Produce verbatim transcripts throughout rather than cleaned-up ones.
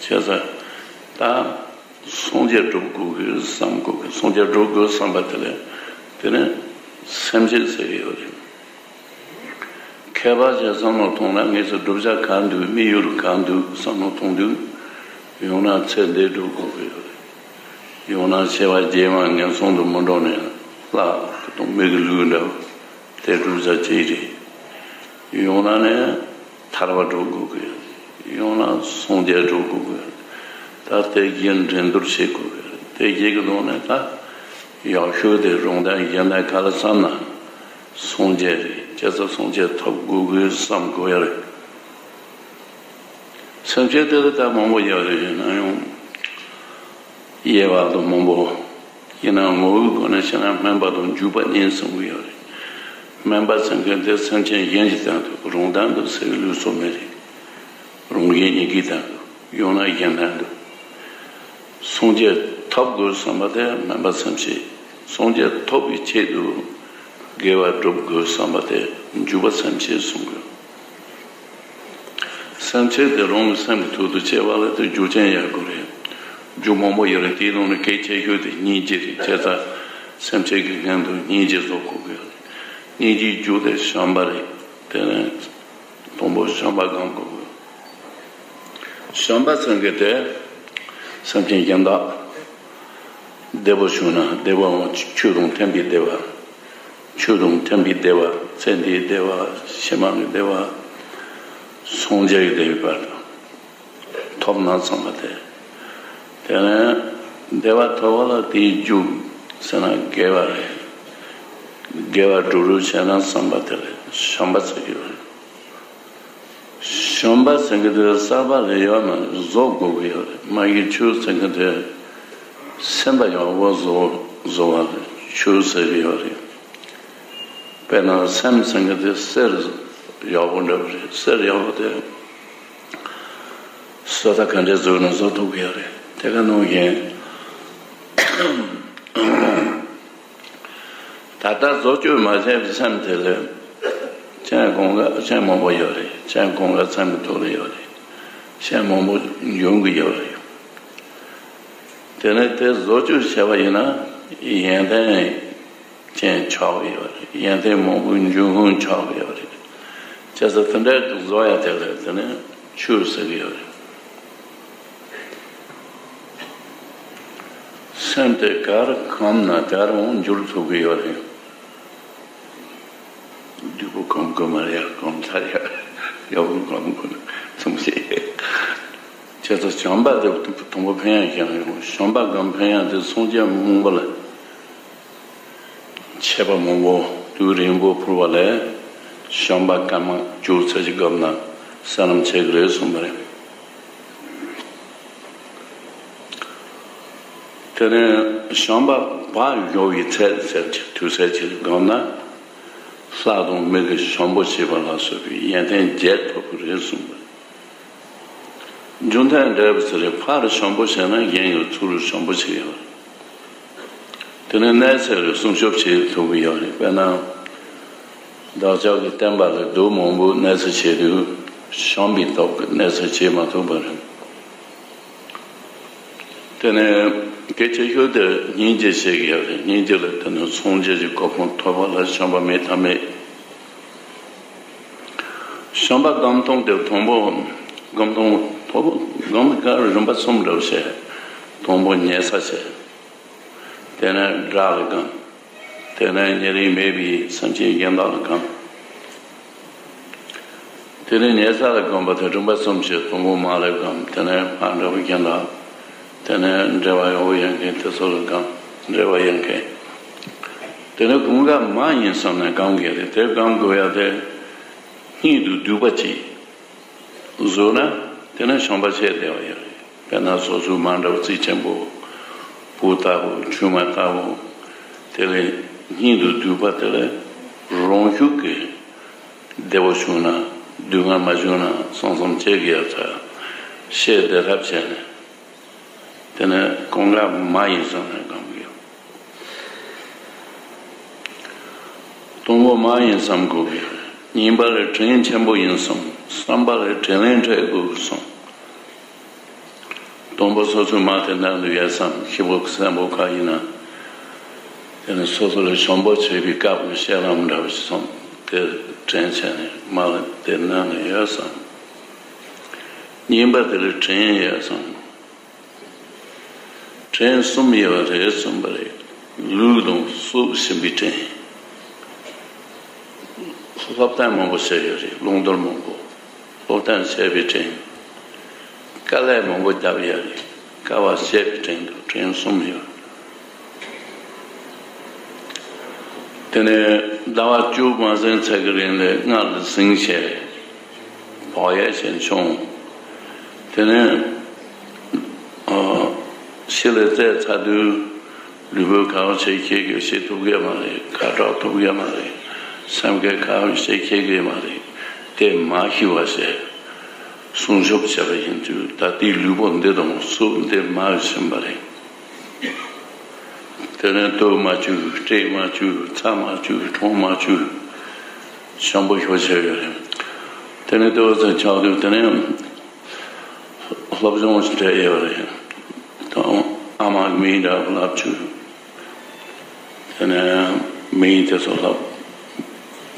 བྱས་ཙང་ད་སངས་རྒྱས་སྒྲུབ་དགོས་ཀྱི་བསམ་དགོས་ཀྱི། སངས་རྒྱས་སྒྲུབ་དགོས་བསམ་པ་དེ་ལ་དེ་ནི་སེམས་བསྐྱེད་ཟེར་གྱི་ཡོད་རེད། མཁས་པ་ཞིག་བསམ་བློ་ཐོངས་ན་ངེད་ཚོ་བསྒྲུབ་བྱ་གང་འདུག་དམིགས་ཡུལ་གང་འདུག་བསམ་བློ་ཐོངས་དུས་ཡང་ན་ཚེ་འདི་སྒྲུབ་དགོས་ཀྱི་ཡོད་རེད། ཡང་ན་སྐྱེ་བ་རྗེས་མ་ངན་སོང་དུ་མི་འགྲོ་ནས་ལྷ་དང་མི་གི་ལུས་འདྲ་བ་དེ་བསྒྲུབ་བྱ་གཅིག་རེད། ཡང་ན་ནི་ཐར་པ་སྒྲུབ་དགོས་ཀྱི་ཡོད་རེད། ཡང་ན་སངས་རྒྱས་སྒྲུབ་དགོས་ཀྱི་ཡོད་རེད། ད་དེ་བཞིན་འགྲན་བསྡུར་བྱེད་དགོས་ཀྱི་རེད། དེ་བཞིན་གྱི་ནང་ནས་ད་ཡག་ཤོས་དེ་རང་དོན་གཞན་དོན་ག་ལ་བསམ་ན་སངས་རྒྱས་རེད། བྱས་ཙང་སངས་རྒྱས་ཐོབ་དགོས་ཀྱི་བསམ་དགོས་ཡ་རེད། སེམས་བསྐྱེད་དེ་ལ་ད་མང་པོ་ཡོད་རེད། ཡིན་ན་ཡང་དབྱེ་བ་དང་མང་པོ། ཡིན་ན་ངོ་བོའི་སྒོ་ནས་བཤད་ན་སྨོན་པ་དང་འཇུག་པ་གཉིས་གསུངས་ཀྱི་ཡོད་རེད། སྨོན་པ་ཟེར་མཁན་དེ་སེམས་ཅན་གཞན་གྱི་དོན་དུ། རང་དོན་དུ་ཟེར་བའི་ལུགས་སྲོལ་མེད་རེད། རང་གཞན་གཉིས་ཀའི་དོན་དུ། ཡང་ན་གཞན་དོན་དུ། སངས་རྒྱས་ཐོབ་དགོས་བསམ་པ་དེ་སྨོན་པ་སེམས་བསྐྱེད། སངས་རྒྱས་ཐོབ་པའི་ཆེད་དུ་དགེ་བ་སྒྲུབ་དགོས་བསམ་པ་དེ་འཇུག་པ་སེམས་བསྐྱེད་གསུངས་དགོས། སེམས་བསྐྱེད་དེ་རང་གི་སེམས་ཀྱི་ཐོག་ཏུ་སྐྱེ་བ་ལ་དེ་རྒྱུ་རྐྱེན་ཡོད་དགོས་རེད། རྒྱུ་མང་པོ་ཡོད་རེད། དེའི་ནང་ནས་གལ་ཆེ་ཤོས་དེ་སྙིང་རྗེ་རེད། བྱས་ཙང་སེམས་བསྐྱེད་ཀྱི་སྔོན་དུ་སྙིང་རྗེ་བཟོ་དགོས་ཀྱི་ཡོད་རེད། སྙིང་རྗེའི་རྒྱུ་དེ་བྱམས་པ་རེད། དེ་ནས་དང་པོ་བྱམས་པ་སྒོམ་དགོས་ཀྱི་ཡོད། བྱམས་པ་ཟེར་མཁན་དེ་སེམས་ཅན་གཞན་དག་བདེ་པོ་བྱུང་ན། བདེ་བའང་ཆོས་དང་མཐུན་པའི་བདེ་བ། ཆོས་དང་མཐུན་པའི་བདེ་བ། ཚེ་འདིའི་བདེ་བ། ཕྱི་མ་གི་བདེ་བ། སངས་རྒྱས་ཀྱི་བདེ་བའི་བར་དུ་ཐོབ་ན་བསམ་པ་དེ། དེ་ནས་བདེ་བ་ཐོབ་པ་ལ་དེའི་རྒྱུ་ཟེར་ན་དགེ་བ་རེད། དགེ་བ་སྒྲུབ་རོགས་བྱས་ན་བསམ་པ་དེ་ལ་བྱམས་པ་ཟེར་གྱི་ཡོད་རེད། བྱམས་པ་ཟེར་མཁན་དེ་གསར་པ་རེ་ཡོད་མ་རེད། བཟོ་དགོས་ཀྱི་ཡོད་རེད། མ་གཞི་ཆོས་ཟེར་མཁན་དེ་སེམས་པ་ཡག་པོ་བཟོ་བཟོ་བ་ལ་ཆོས་ཟེར་གྱི་ཡོད་རེད། དཔེར་ན་སེམས་ཟེར་མཁན་དེ་གསེར་ཡག་པོ་འདྲ་པོ་རེད། གསེར་ཡག་པོ་དེ་བཟོ་ལྟ་ག་འདྲས་བཟོས་ན་བཟོ་ཐུབ་ཀྱི་ཡོད་རེད། དེ་ག་ནང་བཞིན། ད་ལྟ་བཟོ་བཅོས་མ་བྱས་པའི་སེམས་དེ་ལ་རྐྱེན་གང་ག་རྐྱེན་མང་པོ་ཡོད་རེད། རྐྱེན་གང་ག་སེམས་ཀྱི་ཐོག་ལ་ཡོད་རེད། རྐྱེན་མང་པོ་འབྱུང་གི་ཡོད་རེད། དེ་ནས་དེ་བཟོ་བཅོས་བྱས་པ་ཡིན་ན་ཡོན་ཏན་ཅན་ཆགས་ཀྱི་ཡོད་རེད། ཡོན་ཏན་མང་པོའི་འབྱུང་ཁུངས་ཆགས་ཀྱི་ཡོད་རེད། བྱས་ཙང་དེ་འདྲའི་བཟོ་ཡ་དེ་ལ་དེ་ནས་ཆོས་ཟེར་གྱི་ཡོད་རེད། སེམས་དེ་གར་གོམས་ན་དེར་འོང་འགྱུར་ཐུབ་ཀྱི་ཡོད་རེད། སྡུག་པོ་གོམས་དགོས་མ་རེད། ཡག་གོམས་ཚར་ཡག་ཡག་པོ་གོམས་དགོས་ན་ཙམ་ཞིག་བྱས་ཙང་བྱམས་པ་དེ་དང་པོ་ཕན་ཡག་ཤེས་ན་ཡོང་། བྱམས་པ་གམ་ཕན་ཡག་དེ་སངས་རྒྱས་མང་པོ་ལ། མཆོད་པ་མང་པོ་དུས་རིང་པོ་ཕུལ་བ་ལས་བྱམས་པ་སྐར་མ་བཅུ་ཙམ་ཞིག་བསྒོམས་ན་བསོད་ནམས་ཆེ་གི་རེད་གསུངས་པ་རེད། དེ་ནས་བྱམས་པ་བག་ཡོད་པའི་ཚད་ཟེར་གྱི་དུས་ཚོད་ཅིག་བསྒོམས་ན་ལྷ་དང་མི་གི་བྱམས་པོ་བྱེད་པ་ལ་སོགས་པའི་ཡོན་ཏན་བརྒྱད་ཐོབ་ཀྱི་རེད་གསུངས་པ་རེད། འཇུག་ལྡན་འབྲས་བུ་ཟེར་རེད། ཕར་བྱམས་པོ་བྱས་ན་གཞན་ཡང་ཚུར་བྱམས་པོ་བྱེད་ཡོད་རེད། དེ་ནས་གནས་ཚད་ལ་སྲུང་སྐྱོབ་བྱེད་ཐུབ་ཀྱི་ཡོད་རེད། དཔེར་ན་བདག་ཅག་གི་བསྟན་པ་ལ་སྡུག་མང་པོ་གནས་ཚུལ་བྱེད་དུས་བྱམས་པའི་སྟོབས་ཀྱིས་གནས་ཚུལ་བྱེད་མ་ཐུབ་པ་རེད། དེ་ནས་གལ་ཆེ་ཤོས་དེ་སྙིང་རྗེ་བྱེད་ཀྱི་ཡོད་རེད། སྙིང་རྗེ་ལ་དེ་ནས་སངས་རྒྱས་ཀྱི་གོ་འཕང་ཐོབ་པ་ལ་བྱམས་པ་མེད་ཐབས་མེད། བྱམས་པ་སྒོམ་སྟངས་དེ་དང་པོ་སྒོམ་སྟངས་དང་པོ་སྒོམ་ག་རིམ་པ་གསུམ་འདྲ་བོ་བྱས། དང་པོ་ཉལ་ས་བྱས། དེ་ནས་བྲག་ལ་སྒོམ། དེ་ནས་ཉེ་རིང་མེད་པའི་སེམས་ཅན་གཞན་དག་ལ་སྒོམ། དེ་ནས་ཉལ་ས་ལ་སྒོམ་པ་དེ་རིམ་པ་གསུམ་བྱས། དང་པོ་མ་ལ་སྒོམ། དེ་ནས་ཕར་འདྲ་བོ་གཞན་དག། དེ་ནས་འབྲེལ་བ་ཡག་པོ་ཡོད་མཁན་དེ་ཚོ་ལ་སྒོམ། འབྲེལ་བ་ཡོད་མཁན། དེ་ནས་གང་ག་མ་ཡིན་བསམ་ནས་སྒོམ་དགོས་རེད། དེ་སྒོམ་དགོས་ཡ་དེ་སྙིང་དུ་སྡུག་པ་ཅིག་བཟོས་ན་དེ་ནས་བྱམས་པ་ཆེ་བསྡད་པ་ཡོད་རེད། དཔེར་ན་སོ་སོའི་མ་འདྲ་བ་རྩིས་ཆེན་པོ་བུ་ལྟ་བུ་ཆུང་མ་ལྟ་བུ་དེ་ལས་སྙིང་དུ་སྡུག་པ་དེ་ལས་རང་ཤུགས་ཀྱིས་བདེ་བོ་བྱུང་ན་སྡུག་བསྔལ་མ་བྱུང་ན་བསམ་བསམ་བྱེད་ཀྱི་ཡོད་ཚ་ཤེས་བདེ་ཐབས་བྱས་ནས། དེ་ནས་གང་ག་མ་ཡིན་བསམ་ནས་སྒོམ་གྱི་ཡོད། དང་པོ་མ་ཡིན་བསམ་དགོས་ཀྱི་ཡོད། གཉིས་པ་ལ་དྲིན་ཆེན་པོ་ཡིན་བསམ། གསུམ་པ་ལ་དྲིན་ལན་འཇལ་དགོས་བསམ། སྡོང་པོ་སོ་སོའི་མ་དེ་ནང་དུ་ཡོད་ཙང་ཤི་བོ་གསོན་པོ་ག་ཡིན་ན། དེ་ནི་སོ་སོ་ལ་ཞོན་པོ་བྱེད་པའི་སྐབས་ཀྱི་བཤད་ལམ་འདྲ་བ་ཞིག་སོང་། དེ་དྲན་བྱས་ནས་མ་དེ་ནང་ལ་ཡོད་ཙང་། གཉིས་པ་དེ་ལ་བྲན་ཡོད་ཙང་། བྲན་གསུམ་ཡོད་པ་རེད་གསུངས་པ་རེད། ལུག་དང་སྲོག་ཟིན་པའི་བྲན། སློབ་སྟོན་མང་པོ་བྱས་ཡོད་རེད། ལུང་མདོར་མང་པོ། སློབ་སྟོན་བྱས་པའི་བྲན། དཀའ་ལས་མང་པོ་བརྒྱབ་ཡོད་རེད། དཀའ་བ་སྤྱད་པའི་བྲན་དང་བྲན་གསུམ་ཡོད། དེ་ནས་ཟླ་བ་བཅུ་མ་ཟིན་ཚད་ཀྱི་རིང་ལ་སྔར་ལ་ཟིན་བྱས་བག་ཡོད་བྱས་མཆོང་། དེ་ནས་ཨ་ཤི་ལ་བཙས་ཚར་དུས། ལུས་པོ་ག་བ་ཞིག་ཤེས་གི་ཤེས་ཐུབ་གི་མ་རེད། ཁ་གྲག་ཐུབ་གི་མ་རེད། སེམས་ཀྱི་ག་བ་ཞིག་ཤེས་གི་མ་རེད། དེ་མ་ཤི་བ་ཞིག་སྲུང་སྐྱོབ་བྱས་པ་ཡིན་དུས། ད་ལྟའི་ལུས་པོ་འདི་དང་སྲོག་འདི་མ་ཟིན་པ་རེད། དེ་ནས་དུག་མ་བཅུག་སྤྲེགས་མ་བཅུག་ཚྭ་མ་བཅུག་ཁྲོང་མ་བཅུག་ཞོན་པོ་ཞོ་བྱས་ཡོད་རེད། དེ་ནས་དུག་ཚྭ་ཆགས་དུས་དེ་ནས། སློབ་སྦྱོང་ཞིག་སྤྲད་ཡོད་རེད། དང་ཨ་མ་མིང་འདྲ་བ་ལབ་བཅུག་དེ་ནས་མིང་དེ་ཚོ་ལབ།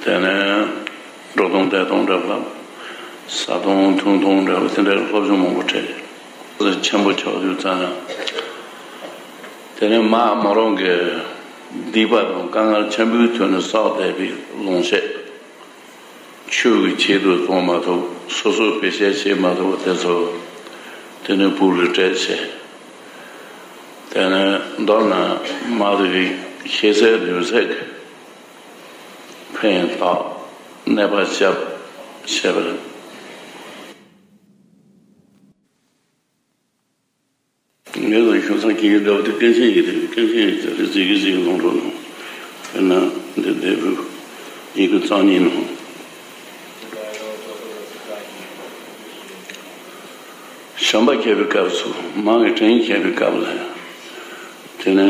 དེ་ནས་འགྲོ་སྟངས་བསྡད་སྟངས་འདྲ་བ་ལབ། ཟ་སྟངས་འཐུང་སྟངས་འདྲ་བ་དེ་འདྲའི་སློབ་སྦྱོང་མང་པོ་སྤྲད། ཆེན་པོ་ཆགས་དུས་ཙམ་ན། དེ་ནས་མ་མོ་རང་གི་སྡིག་པ་དང་དཀའ་ངལ་ཆེན་པོའི་ཐོག་ནས་བསགས་བསྡད་པའི་ལོངས་སྤྱོད། ཆོས་ཀྱི་ཆེད་དུ་གཏོང་མ་ཐུབ། སོ་སོའི་བེད་སྤྱད་བྱེད་མ་ཐུབ་པ་དེ་ཚོ་དེ་ནས་བུ་ལ་སྤྲད་བྱས། དེ་ནས་མདོར་ན་མ་དེ་ཤི་ཚད་ལུས་ཚད་ཀྱི་ཕན་བཏགས་གནོད་པ་བསྐྱབས་བྱས་པ་རེད། ངས་ལ་ཞུ་ས་ཁྱེད་ཀྱི་འདྲ་བ་དེ་སྐད་ཆ་ཡིན་དེ། སྐད་ཆ་ཡིན་ཟེར་རེ་ཟིག་གི་ཟིག་ལོང་འགྲོ་ནོ། དཔེར་ན་འདི་འདེབས་ཡི་གེ་རྩ་གཉིས་ནང་། ཞོན་པ་བྱེད་པའི་སྐབས་སུ་མ་གི་བྲན་བྱེད་པའི་སྐབས་ལ། དེ་ནས་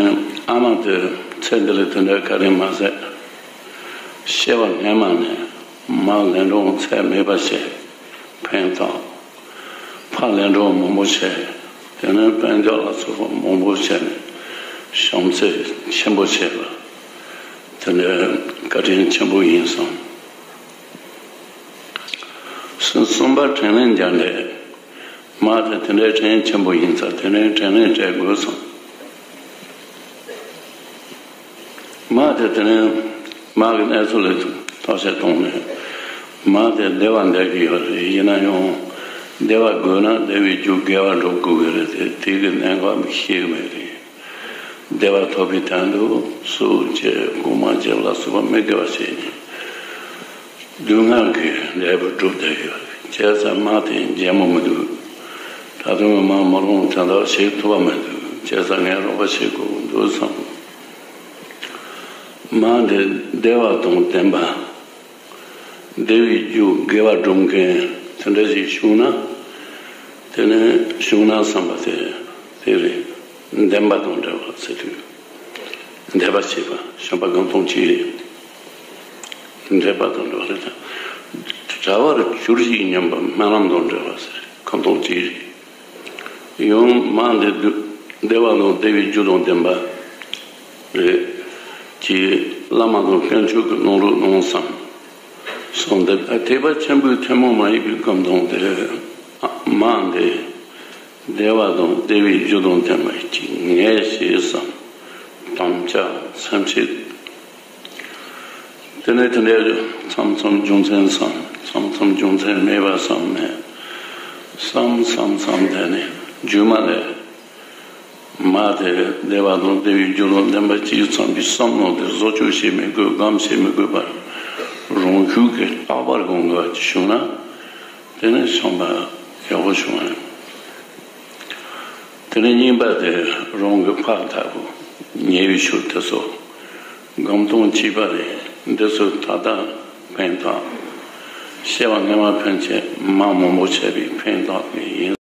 ཨ་མ་དེ་ཚེ་འདི་ལ་དེ་འདྲ་ག་རེ་མ་ཟད། སྐྱེ་བ་སྔན་མ་ནས་མ་ལན་གྲངས་ཚད་མེད་པ་བྱས་ཕན་བཏགས། ཕ་ལན་གྲངས་མང་པོ་བྱས། དེ་ནས་དཔལ་འབྱོར་ལ་སོགས་པ་མང་པོ་བྱས་ནས་བྱམས་བརྩེ་ཆེན་པོ་བྱས་པ། དེ་ནས་བཀའ་དྲིན་ཆེན་པོ་ཡིན་བསམ། གསུམ་པ་དྲིན་ལན་འཇལ་འདོད། མ་དེ་དེ་འདྲའི་དྲིན་ཆེན་པོ་ཡིན་ཙང་དེ་ནས་དྲིན་ལན་འཇལ་དགོས་བསམ། མ་དེ་དེ་ནས་མ་གི་གནས་ཚུལ་ལ་བརྟག་དཔྱད་བཏང་ནས། མ་དེ་བདེ་བ་འདོད་ཀྱི་ཡོད་རེད། ཡིན་ན་ཡང་བདེ་བ་དགོས་ན་བདེ་བའི་རྒྱུ་དགེ་བ་སྒྲུབ་དགོས་ཀྱི་རེད་དེ། དེ་གི་གནད་འགག་ཤེས་ཀྱི་མེད་རེད། བདེ་བ་ཐོབ་པའི་དོན་དུ་སྲོག་བཅད། རྐུན་མ་བཅད་ལ་སོགས་པ་མི་དགེ་བ་བྱས་ནས། སྡུག་བསྔལ་གྱི་འབྲས་བུ་སྒྲུབ་བསྡད་ཡོད་རེད། བྱས་ཙང་མ་དེ་འཇལ་མོ་མི་འདུག་ད་དུང་མ་མོ་རང་དོན་དག་བྱེད་ཐུབ་པ་མི་འདུག་བྱས་ཙང་ངས་རོགས་པ་བྱེད་དགོས་འདུག་བསམ། མ་འདི་བདེ་བ་དང་ལྡན་པ། བདེ་བའི་རྒྱུ་དགེ་བ་སྒྲུབ་མཁན་དེ་འདྲ་ཞིག་བྱུང་ན། དེ་ནས་བྱུང་ན་བསམ་པ་དེ་དེ་རེད། འདོད་པ་དང་འདྲ་བ་ཟེར་དུས། འདོད་པ་བྱེད་པ་ཞོན་པ་སྒོམ་སྟངས་གཅིག་རེད། འདོད་པ་དང་འདྲ་བ་རེད་དང་། གྲྭ་བར་གྱུར་ཅིག་སྙམ་པ་སྨོན་ལམ་དང་འདྲ་བ་ཟེར་སྒོམ་སྟངས་གཅིག་རེད། ཡང་མ་འདི་བདེ་བ་དང་བདེ་བའི་རྒྱུ་དང་ལྡན་པ་རེད། ཀྱི་བླ་མ་དང་དཀོན་མཆོག་གི་གནང་རོགས་གནང་བསམ། གསུངས་ཏེ། ཐེག་པ་ཆེན་པོའི་ཐུན་མོང་མ་ཡིན་པའི་སྒོམ་སྟངས་དེ། མ་འདི་བདེ་བ་དང་བདེ་བའི་རྒྱུ་དང་ལྡན་པ་ཅིག་ངེས་ཤེས་སམ། དམ་བཅའ་སེམས་བསྐྱེད། དེ་ནས་དེ་འདྲའི་མཚམས་མཚམས་རྒྱུ་མཚན་སམ། མཚམས་མཚམས་རྒྱུ་མཚན་མེད་པ་སམ་མེད། བསམ་བསམ་བསམ་དེ་ནས་རྒྱུ་མ་ལས། མ་དེ་བདེ་བ་དང་བདེ་བའི་རྒྱུ་དང་ལྡན་པ་ཅིག་བསམ་པའི་བསམ་མནོ་དེ་བཟོ་བཅོས་བྱེད་མི་དགོས། སྒོམ་བྱེད་མི་དགོས་པར་རང་ཤུགས་ཀྱིས་རྟག་པར་སྒོམ་དགོས་པ་ཅིག་བྱུང་ན། དེ་ནས་བྱུང་བ་ཡག་པོ་བྱུང་བ་རེད། དེ་ནས་གཉིས་པ་དེ་རང་གི་ཕར་ཐག་པོ་ཉེ་བའི་ཆོས་དེ་ཚོ་སྒོམ་སྟངས་གཅིག་པ་རེད། འདི་ཚོ་ད་ལྟ་ཕན་ཐོགས། སྐྱེ་བ་སྔ་མ་ཕན་ཆད་མ་མང་པོ་བྱས་པའི་ཕན་ཐོགས་ཡིན།